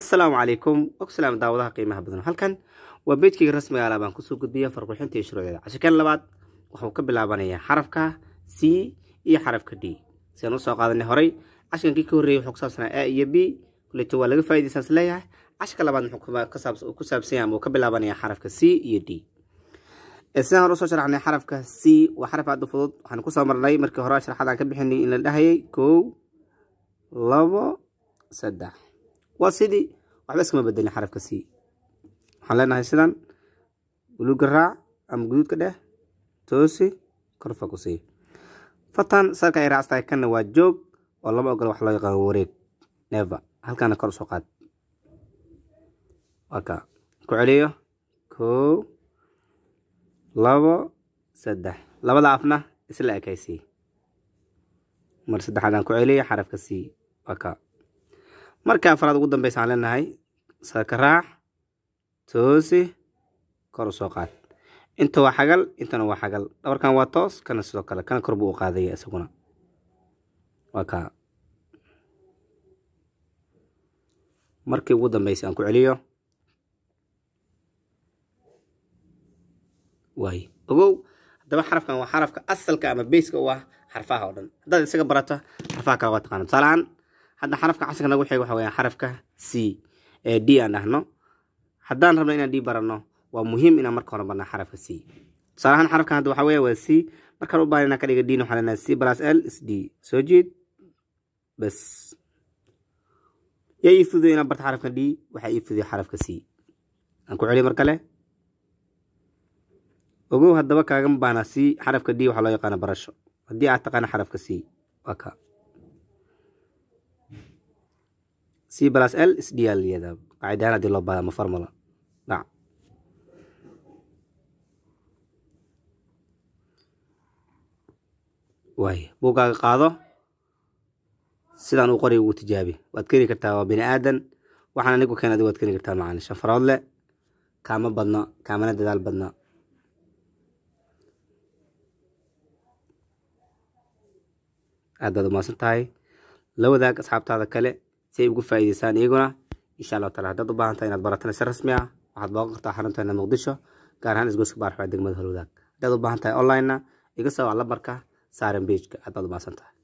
Asalaamu calaykum, ogsalaam daawadaha qiimaha badan. Halkan waa page-keyga rasmiga ah baan kusoo gudbiya farqixinta iyo shuruucdeeda. Cashirkan labaad wuxuu ka bilaabanayaa xarafka C iyo xarafka D. Sidaan usoo qaadanay horay, cashirkankii ka horreeyay wuxuu ku saabsanaa A iyo B, kuleeto waa laga faa'iidaysan is leeyahay. Cashirka labaad muxuu ku saabsan yahay ama uu ka bilaabanayaa xarafka C iyo D. Sidaan hore usoo sharaxnay, xarafka C waa xaraf aad u fudud. Waxaan kusoo marnay markii hore sharaxaad aan ka bixinay in la dhahayay 1, 2, 3. Waa sidii, waxba iskama bedelin. Xarafka C waxaan leenahay sidan: buluuga raac ama guduudka dheh, toosi, korfa ku sii fatan salka ay raacstahay. Kanna waa joog oo lama ogola wax loo yaqaano wareeg, never. Halkaana kor usoo qaad, waa ka ku celiyo: 1, 2, 3. Labada afna isla ekaysii. Mar saddexaad aan ku celiyo xarafka C, waa ka. Marka afraad ugu dambeysa aan leenahay salka raac, toosi, kor usoo qaad. Inta waa xagal, intana waa xagal. Dhabarkan waa toos, kana sidoo kale, kana kor buu u qaadaya isaguna, waa kaa. Markii ugu dambeysa aan ku celiyo waay. Ogow haddaba, xarafkan waa xarafka asalka ama base-ka u ah xarfaha oo dhan. Haddaad isaga barato, xarfaha kale waa taqaana. Tusaale ahaan, hadda xarafka casharka nagu xiga waxa weeyaan xarafka C ee D aan dhahno. Haddaan rabno inaan D baranno, waa muhiim inaan marka hore barna xarafka C. Tusaale ahaan, xarafkan hadda waxa weeya waa C. Markaan u baahan inaan ka dhiga D, waxaan leenahay C plus L is D. Soo jiid bas. Yaa ii fududay inaan barto xarafka D? Waxaa ii fududay xarafka C. Aan ku celiyo mar kale. Ogow haddaba, kaagama baahna C xarafka D waxaa loo yaqaana barasho haddii aad taqaana xarafka C. Waa ka C plus L is D aa la yihahdaa qaacidahaan haddii loo baahdo ama formula dhac waay. Buuggaaga qaado, sidaan u qoray ugu tijaabi. Waad keeni kartaa, waa bini aadan. Waxaan anigu keen, adigu waad keeni kartaa. Macalin shan farood le kaama badno, kaamana dadaal badno. Aad baad umahadsan tahay. La wadaag asxaabtaada kale si ay ugu faa'iidaystaan iyaguna, insha Allahu taala. Haddaad u baahan tahay inaad baratana si rasmi ah, waxaad booqan kartaa xarunteena Muqdisho, gaar ahaan isgoyska Baarxaa, degmada Holwadaag. Haddaad u baahan tahay online-na, iga soo wac lambarka saaran page-ka. Aad baad umahadsan tahay.